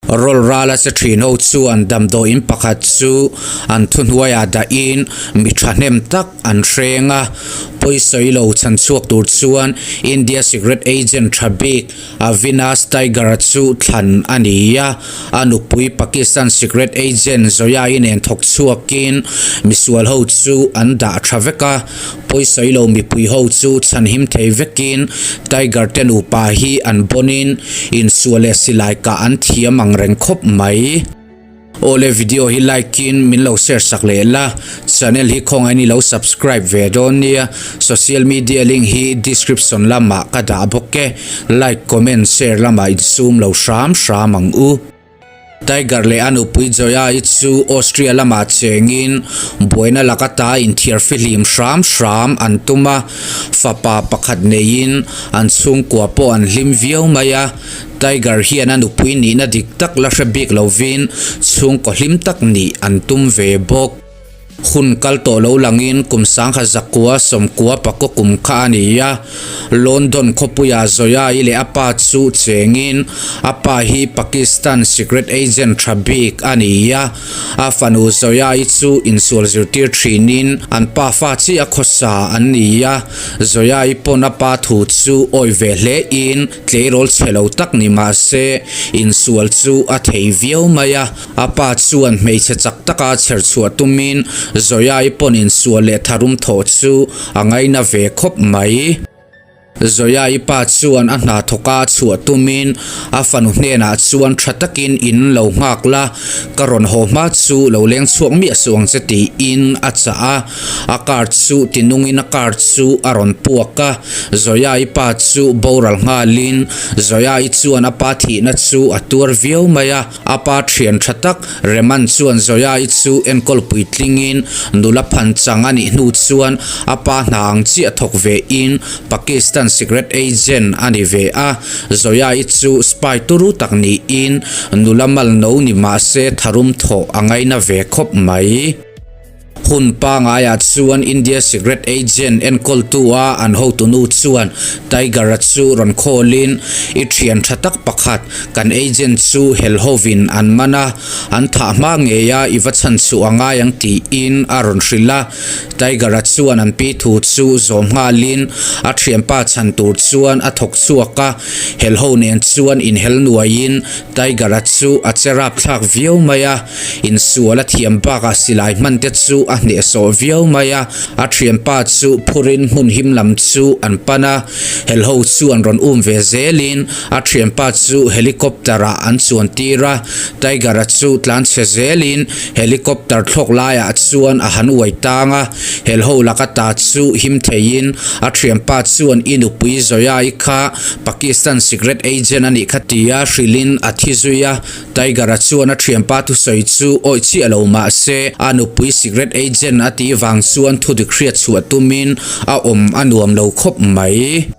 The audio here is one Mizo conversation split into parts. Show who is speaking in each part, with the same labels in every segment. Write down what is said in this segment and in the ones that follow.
Speaker 1: Rawlrala che thin ho chuan damdawiin pakhat chu an thuhnuaiah dahin mi thahnem tak an hreng a, pawisawi lo chhan chhuak tur chuan India Secret Agent tha bik Avinash Tiger-a chu thlan a ni a, a nupui Pakistan Secret Agent Zoya-i nen thawk chhuakin misual ho chu an dah tha vek a. Pawisawi lo mipui ho chu chhanhim thei vekin Tiger te nupa hi an bawnin insual leh silai kah an thiam ang reng khawp mai. Awle video hi like in min lo share sak leh la, channel hi khawngaih in i lo subscribe ve dawn nia, social media link hi description lamah ka dah bawk e, like comment share lamah insum lo hram hram ang u. Tiger leh a nupui Joya-i chu Austria lamah chengin buaina laka ta inthiar fihlim hram hram an tum a, fapa pakhat neiin an chhungkua pawh an hlim viau mai a. Tiger hian a nupui nihna dik tak la hre bik lovin chhungkaw hlim tak nih an tum ve bawk. Hun kal tawh lo langin kum sangkhat zakua sawmkua pakaw kum kha a ni a, London khawpuia Zoya-i leh a pa chu chengin a pa hi Pakistan secret agent tha bik a ni a, a fanu Zoya-i chu insual zirtir thinin an pa fa chiah khawsa an ni a, Zoya-i pawn a pa thu chu awi ve hle in tleirawl chhe lo tak ni mah se insual chu a thei viau mai a. A pa chuan hmeichhe chak taka chher chhuah tumin Zoya-i pawn insual leh tharum thawh chu a ngaina ve khawp mai. Zoya-i pa chuan a hna thawka chhuah tumin a fanu hnenah chuan tha takin in lo nghak la, ka rawn haw hma chu lo leng chhuak miah suh ang che tiin a chah a. A car chu tinungin a car chu a rawn puak a, Zoya-i pa chu boral nghalin Zoya-i chuan a pa thihna chu a tuar viau mai a. A pa thian tha tak Reman chuan Zoya-i chu enkawl puitlingin nula phan chang a nih hnu chuan a pa hna ang chiah thawk ve in Pakistan secret agent a ni ve a. Zoya-i chu spy turu tak niin nula mal no ni mah se tharum thawh a ngaina ve khawp mai. Hun pangaiah chuan India Secret Agent enkawltu a an hotunu chuan Tiger-a chu rawn khawlin, I thian tha tak pakhat, kan agent chu hel hovin an man a, an thah hma ngei a, i va chhan chhuah a ngai ang tiin a rawn hrilh a. Tiger-a chuan an pi thu chu zawm nghalin a thianpa chhan tur chuan a thawk chhuak a, hel ho nen chuan inhel nuaiin Tiger-a chu a che rapthlak viau mai a. Insual a thiam bakah silai hman te chu a hnehsawh viau mai a, a thianpa chu phurin hmun him lam chu an pan a, helho chu an rawn um ve zelin a thianpa chu helicopter ah an chuan tir a, Tiger-a chu tlan chhe zelin helicopter thlawk laiah chuan a han uai tang a, helho laka ta chu him theiin a thianpa chuan i nupui Zoya-i kha Pakistan secret agent a nih kha tia hrilhin a thi zui a. Tiger-a chuan a thianpa thusawi chu awih chiah lo mah se, a nupui secret agent a tih vang chuan thudik hriat chhuah tumin a awm a nuam lo khawp mai.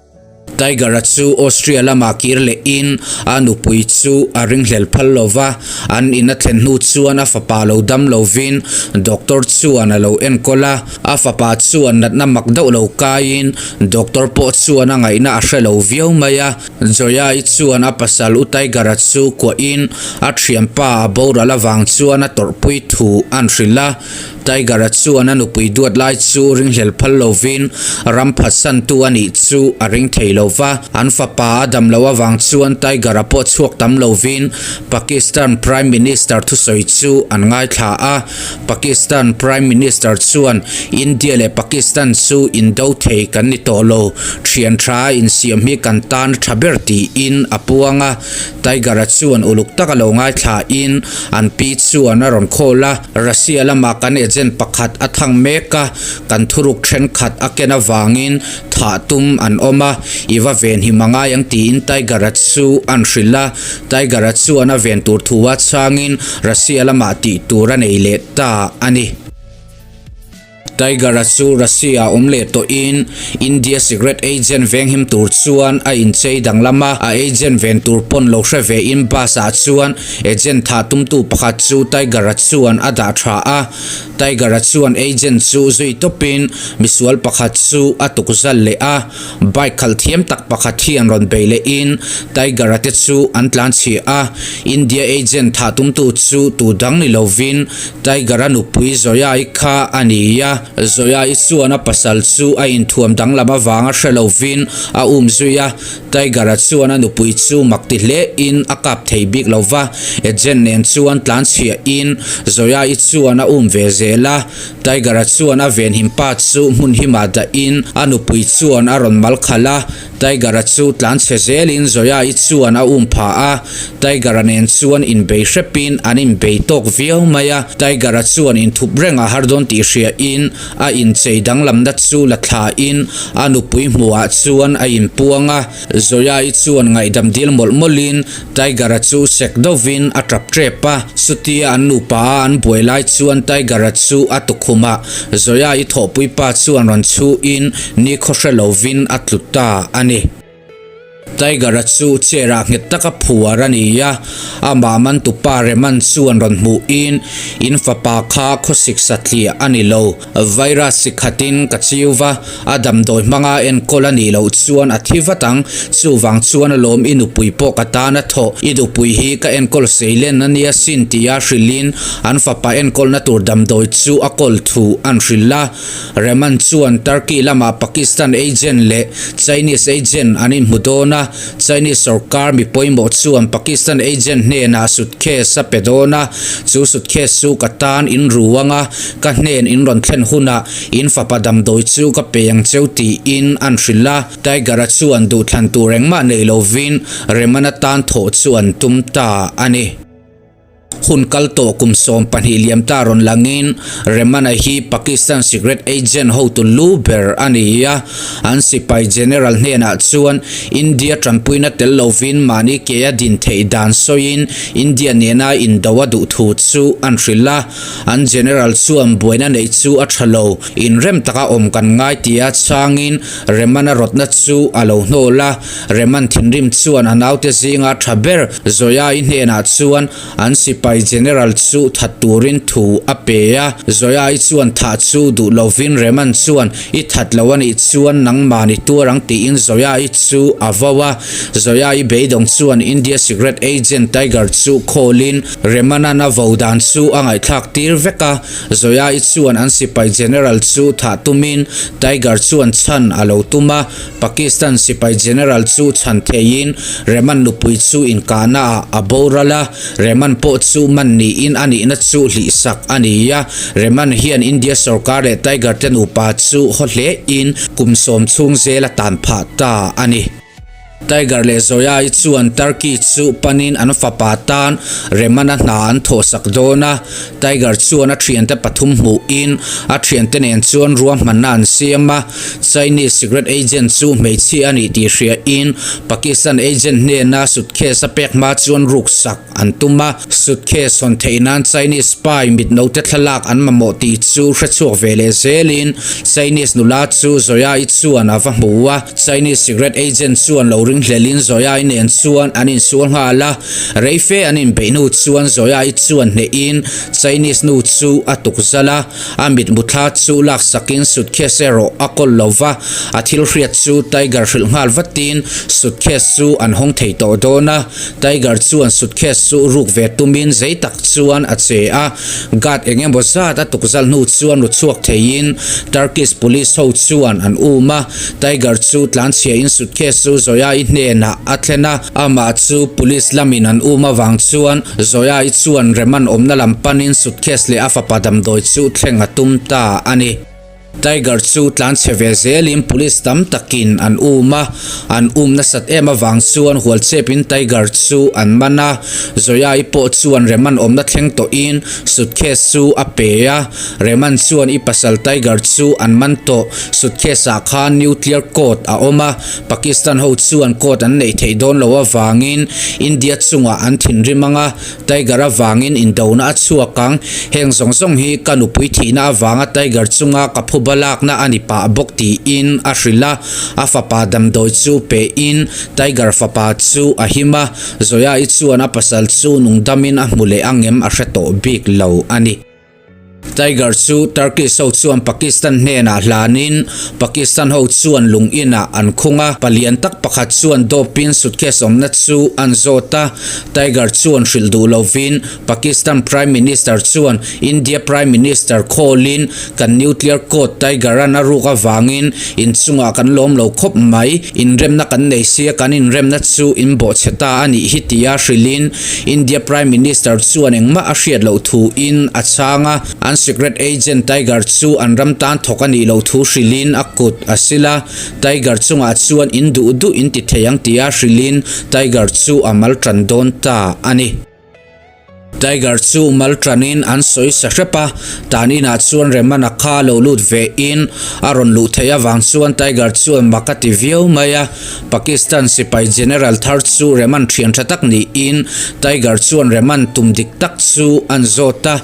Speaker 1: Tiger-a chu Austria lamah kir lehin a nupui chu a ringhlel phal lo va, an in a thlen hnu chuan a fapa lo dam lovin doctor chuan a lo enkawl a, a fapa chuan natna mak deuh lo kaiin doctor pawh chuan a ngaihna a hre lo viau mai a. Joya-i chuan a pasal U Tiger-a chu kuahin a thianpa a boral avang chuan a tawrhpui thu an hrilh a. Tiger-a chuan a nupui duat lai chu ringhlel phal lovin ram phatsantu a nih chu a ring thei lo va. An fapa a dam loh avang chuan Tiger-a pawh chhuak tam lovin Pakistan Prime Minister thusawi chu an ngaithla a. Pakistan Prime Minister chuan India leh Pakistan chu indo thei kan ni tawh lo, thian tha insiam hi kan tan tha ber tiin a puang a. Tiger-a chuan uluk taka lo ngaithlain an pi chuan a rawn khawl a, Russia lama kan agent pakhat a thang mek a, kan thuruk thenkhat a ken avangin thah tum an awm a, i va venhim a ngai ang tiin Tiger-a chu an hrilh a. Tiger-a chuan a ven tur thu a chhangin Russia lamah tih tur a nei leh ta a ni. Tiger-a chu Russia-ah awm leh tawhin India secret agent venghim tur chuan a inchei danglam a, a agent ven tur pawn lo hre vein bus-ah chuan agent thah tumtu pakhat chu Tiger-a chuan a dah tha a. Tiger-a chuan agent chu zui tawpin misual pakhat chu a tukzal leh a, bike khalh thiam tak pakhat hian rawn bei lehin Tiger-a te chu an tlanchhiah a. India agent thah tumtu chu tu dang ni lovin Tiger-a nupui Zoya-i kha a ni a, Zoya-i chuan a pasal chu a inthuam danglam avanga hre lovin a um zui a, Tiger-a chuan a nupui chu mak ti hlein a kap thei bik lo va, Agent nen chuan tlanchhiahin Zoya-i chuan a um ve zel a, Tiger-a chuan a venhim pa chu hmun himah dahin a nupui chuan a rawn mal khalh a, Tiger-a chu tlanchhe zelin Zoya-i chuan a um pha a, Tiger-a nen chuan inbei hrepin an inbei tawk viau mai a. Tiger-a chuan inthup reng a har dawn tih hriain a inchei danglamna chu la thlain a nupui hmuhah chuan a inpuang a. Zoya-i chuan ngaihdam dil mawlh mawlhin Tiger-a chu sek deuhvin a tap tep a. Chutia an nupa a an buai lai chuan Tiger-a chu a tukhumah Zoya-i thawhpuipa chuan rawn chhuin nikhaw hre lovin a tlu ta a ni. Tiger-a chu chair-ah nghet taka phuar a ni a, amah mantupa Reman chuan rawn hmuhin, In fapa kha khawsik satliah a ni lo. Virus chi khatin ka chiu va, a damdawi hmanga enkawl a nih loh chuan a thi vat ang. Chuvang chuan alawm i nupui pawh ka tan a thawh. I nupui hi ka enkawl seilen a nia sin tia hrilhin an fapa enkawlna tur damdawi chu a kawl thu an hrilh a. Rehman chuan Turkey lamah Pakistan agent leh Chinese agent an inhmu dawn a, Chinese sorkar mi pawimawh chuan Pakistan agent hnenah suitcase a pe dawn a, chu suitcase chu ka tan in ru ang a, ka hnen in rawn thlen hunah in fapa damdawi chu ka pe ang cheu tiin an hrilh a. Tiger-a chuan duhthlan tur engmah nei lovin Rehman-a tan thawh chu an tum ta a ni. Hun kal tawh kum 12 liam ta rawn langin Remana hi Pakistan secret agent hotu lu ber a ni a, an sipai general hnenah chuan India tanpuina tel lovin mahni ke a din theih dan sawiin India nena indo a duh thu chu an hrilh a, an general chuan buaina neih chu a tha lo, inrem taka awm kan ngai tia chhangin Remana rawtna chu a lo hnawl a. Reman thinrim chuan a naute zinga tha ber Zoya-i hnenah chuan an sipai general chu that turin thu a pe a. Zoya-i chuan thah chu duh lovin Reman chuan i that lo a nih chuan nangmah ni tuar ang tiin Zoya-i chu a vo a. Zoya-i beidawng chuan India secret agent Tiger chu call-in Reman-a'n a vo dan chu a ngaihthlak tir vek a. Zoya-i chuan an sipai general chu thah tumin Tiger chuan chhan a lo tum a. Pakistan sipai general chu chhan theiin Rehman nupui chu inkahna ah a boral a, Rehman pawh chu man niin a nihna chu hlihsak a ni a. Rehman hian India sorkar leh Tiger te nupa chu haw hlein kum sawm chhung zel a tan phah ta a ni. Tiger leh Zoya-i chuan Turkey chu panin an fapa tan Rehman-a hna an thawhsak dawn a. Tiger chuan a thiante pathum hmuhin a thiante nen chuan ruahmanna an siam a. Chinese secret agent chu hmeichhia a nih tih hriain Pakistan agent hnena suitcase a pek hma chuan ruksak an tum a. Suitcase hawn theih nan Chinese spy mitnote thlalak an mamawh tih chu hrechhuak ve leh zelin Chinese nula chu Zoya-i chuan a va hmu a. Chinese secret agent chuan lo ringhlelin Zoya-i nen chuan an insual nghal a. Rei fe an inbeih hnu chuan Zoya-i chuan hnehin Chinese nu chu a tukzal a. A mitmu thla chu laksakin suitcase erawh a kawl lo va, a thil hriat chu Tiger hrilh nghal vatin suitcase chu an hawng thei tawh dawn a. Tiger chuan suitcase chu ruk ve tumin zei tak chuan a che a, guard eng emaw zat a tukzal hnu chuan ru chhuak theiin Turkish police ho chuan an um a. Tiger chu tlanchhiain suitcase chu Zoya-i hnenah a thlen a, amah chu police lamin an um avang chuan Zoya-i chuan Reman awmna lam panin suitcase leh a fapa damdawi chu thleng a tum ta a ni. Tiger chu tlan chhe ve zelin police tam takin an um a, an um nasat em avang chuan hual chepin Tiger chu an man a, Zoya-i pawh chuan Reman awmna thleng tawhin suitcase chu a pe a, Reman chuan i pasal Tiger chu an man tawh, suitcase ah khan nuclear code a awm a, Pakistan ho chuan code an neih theih dawn loh avangin India chungah an thinrim ang a, Tiger avangin indona a chhuak ang. Heng zawng zawng hi ka nupui thihna avanga Tiger chunga ka phuba lakna a ni pah bawk tiin a hrilh a. A fapa damdawi chu pehin Tiger fapa chu a him a, Zoya-i chuan a pasal chu nungdamin a hmu leh angem a hre tawh bik lo a ni. Tiger chu Turkish ho chuan Pakistan hnenah hlanin Pakistan ho chuan lung inah an khung a, palian tak pakhat chuan dawpin suitcase awmna chu an zawt a. Tiger chuan hrilh duh lovin Pakistan Prime Minister chuan India Prime Minister call-in kan nuclear code Tiger-a'n a ruk avangin inchungah kan lawm lo khawp mai, inremna kan nei sia kan inremna chu in bawhchhe ta a nih hi tia hrilhin India Prime Minister chuan engmah a hriat loh thuin a chhang a, an secret agent Tiger chu an ram tan thawk a nih loh thu hrilhin a kut a sil a, Tiger chungah chuan in duh duh in ti thei ang tia hrilhin Tiger chu a mal tan dawn ta a ni. Tiger chu mal tanin an sawi sa hrep a, tan inah chuan Remana kha lo lut ve in a rawn luh theih avang chuan Tiger chuan mak a ti viau mai a, Pakistan sipai General thar chu Rehman thian tha tak niin Tiger chuan Rehman tum dik tak chu an zawt a,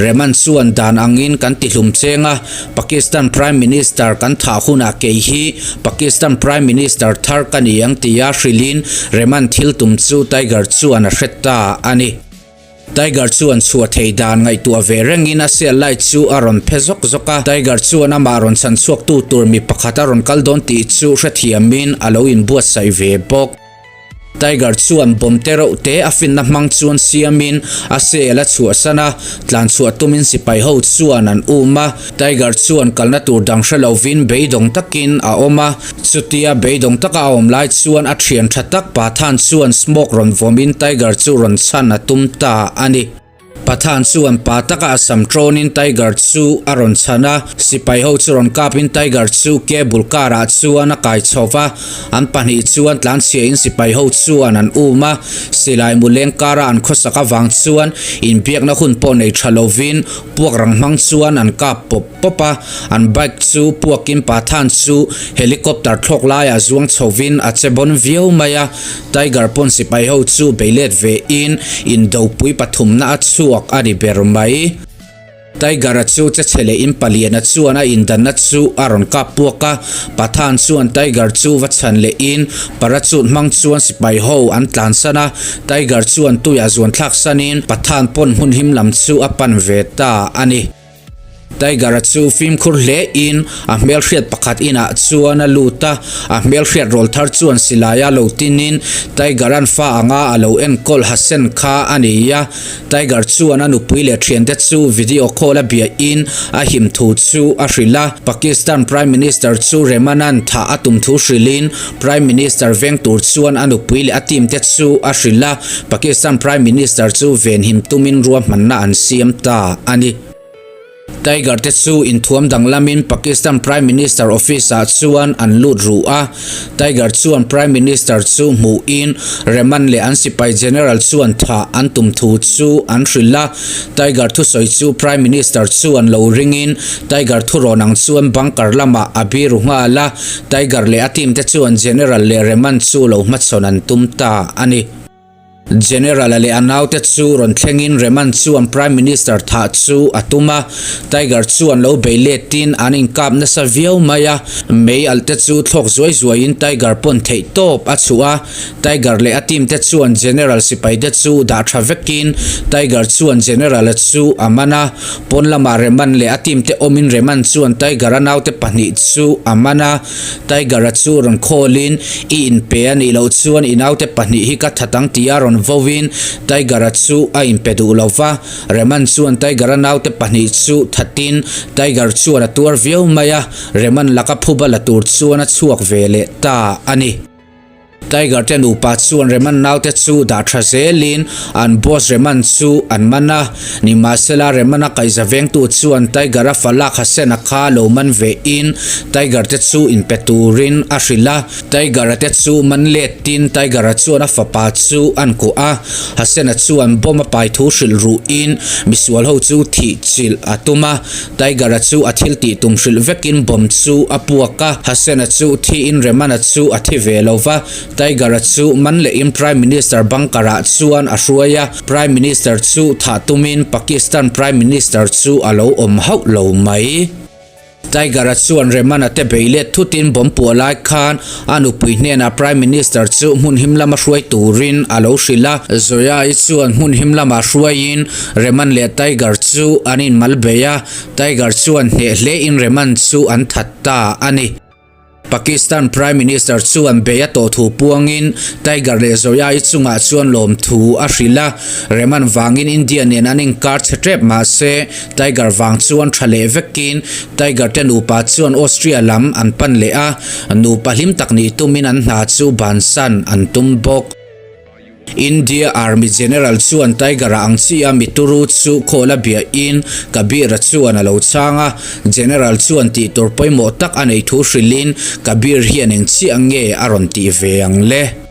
Speaker 1: Rehman chuan dan angin kan tihlum cheng a, Pakistan Prime Minister kan thah hunah kei hi Pakistan Prime Minister thar ka ni ang tia hrilhin Rehman thil tum chu Tiger chuan a hre ta a ni. Tiger chuan chhuah thei dan ngaihtuah ve rengin a cell light chu a rawn phe zawk zawk a. Tiger chuan amah rawn chhan chhuaktu tur mi pakhat a rawn kal dawn tih chu hrethiamin a lo inbuatsaih ve bawk. Tiger chuan bomb te reuh te a finna hmang chuan siamin a cell a chhuahsan a, tlan chhuah tumin sipai ho chuan an um a. Tiger chuan kalna tur dang hre lovin beidawng takin a awm a, chutia beidawng taka a awm lai chuan a thian tha tak Pathan chuan smoke rawn vawmin Tiger chu rawn chhan a tum ta a ni. Pathan chuan pa taka a sam tawnin Tiger chu a rawn chhan a, sipai ho chu rawn kapin Tiger chu cable car ah chuan a kai chho va, an pahnih chuan tlanchhiahin sipai ho chuan an um a, silai mu leng kara an khawsak avang chuan inbiakna hun pawh nei tha lovin Puak rang hmang chuan an kap pawp pawp a, an bike chu puakin Pathan chu helicopter thlawk laiah zuang chhovin a che bawn viau mai a, Tiger pawn sipai ho chu bei let ve in indopui pathumna a chhuak a ni ber mai. Tiger-a chu che chhe leh in paliana chuan a indanna chu a rawn kap puak a, Pathan chuan Tiger chu va chhan leh in parachute hmang chuan sipai ho an tlansan a, Tiger chuan tuiah zuan thlak sanin Pathan pawn hmun him lam chu a pan ve ta a ni. Tiger-a chu fimkhur hle in a hmelhriat pakhat inah chuan a lut a, a hmelhriat rawl thar chuan silaia lo tinin Tiger-a'n fa anga a lo enkawl Hasen kha a ni a. Tiger chuan a nupui leh thiante chu video call a biahin a him thu chu a hrilh a. Pakistan Prime Minister chu Rehman-a'n thah a tum thu hrilhin Prime Minister veng tur chuan a nupui leh a team te chu a hrilh a. Pakistan Prime Minister chu venhim tumin ruahmanna an siam ta a ni. Tiger te chu inthuam danglamin Pakistan Prime Minister office ah chuan an lut ruh a, Tiger chuan Prime Minister chu hmuhin Rehman leh an sipai General chuan thah an tum thu chu an hrilh a, Tiger thusawi chu Prime Minister chuan lo ringin Tiger thurawn ang chuan bunker lamah a biru nghal a, Tiger leh a team te chuan General leh Rehman chu lo hmachhawn an tum ta a ni. General-a leh a naute chu rawn thlengin Rehman chuan Prime Minister thah chu a tum a, Tiger chuan lo bei letin an inkap nasa viau mai a, mei alh te chu thlawk zuai zuaiin Tiger pawn theih tawp a chhuah a, Tiger leh a team te chuan General sipai te chu dah tha vekin Tiger chuan General-a chu a man a, pawn lamah Rehman leh a team te awmin Rehman chuan Tiger-a naute pahnih chu a man a. Tiger-a chu rawn khawlin, I inpe a nih loh chuan i naute pahnih hi ka that ang tia rawn vawin Tiger-a chu a inpe duh lo va. Rehman chuan Tiger-a naute pahnih chu thatin Tiger chuan a tuar viau mai a, Rehman laka phuba la tur chuan a chhuak ve leh ta a ni. Tiger te nupa chuan Rehman naute chu dah tha zelin an boss Rehman chu an man a. Nimahsela Rehman-a kaihza vengtu chuan Tiger-a Falak Hassen-a kha lo man ve in Tiger te chu inpe turin a hrilh a. Tiger-a te chu man letin Tiger-a chuan a fapa chu an kuah a. Hassen-a chuan bomb a pai thu hrilh ruhin misual ho chu thih chilh a tum a. Tiger-a chu a thil tih tum hrilh vekin bomb chu a puak a, Hassen-a chu thiin Rehman-a chu a thi ve lo va, Tiger-a chu man lehin Prime Minister bunker-ah chuan a hruai a, Prime Minister chu thah tumin Pakistan Prime Minister chu a lo awm hauh lo mai. Tiger-a chuan Rehman-a te bei let thutin bomb puah lai khan A nupui hnenah Prime Minister chu hmun him lama hruai turin a lo hrilh a, Zoya-i chuan hmun him lamah hruaiin Rehman leh Tiger chu an inmal bei a, Tiger chuan hneh hlein Rehman chu an that ta a ni. Pakistan Prime Minister chuan bei a tawh thu puangin Tiger leh Zoya-i chungah chuan lawmthu a hrilh a, Rehman vangin India nen an inkar chhe tep mahse Tiger vang chuan tha leh vekin Tiger te nupa chuan Austria lam an pan leh a, nupa hlim tak nih tumin an hna chu bansan an tum bawk. India Army General chuan Tiger-a ang chi a mituru chu khawl a biahin Kabir-a chuan a lo chhang a, General chuan tih tur pawimawh tak a nei thu hrilhin Kabir hian eng chiah nge a rawn tih ve ang le?